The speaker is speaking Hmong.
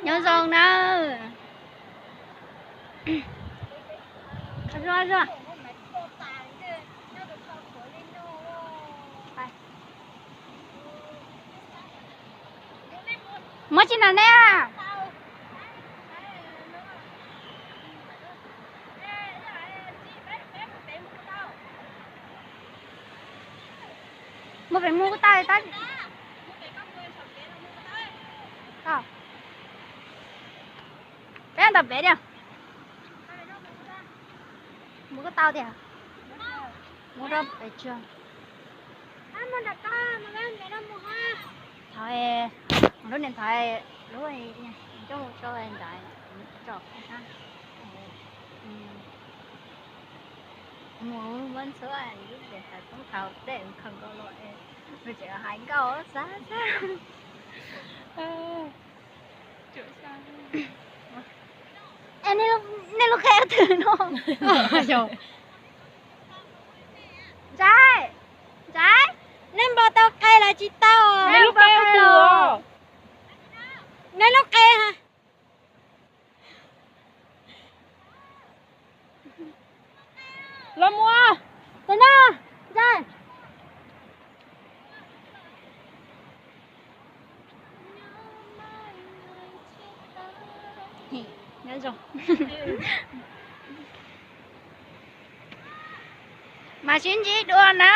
Nyob zoo nawb. Muab tsis noj ne. Mus pem mus kuj tau tab. Peb ntawm pem tiag. Mus kuj tau tiag. Mus rau pem tsuag. Thov lub niag thov lub coj mus tso ntawd tso. Mus muab ntxuav lub niag thov toob thaum tej khaws nkaus los es nws tseem hais nkauj xav xav. Nej lub qe twg no? Ntsais, Ntsais, nej npau tau qe los tsis tau? Nej lub qe twg? Nej lub qe. Los mus. Tus no, Ntsais. Nyob zoo. Mas sib ntsib dua na.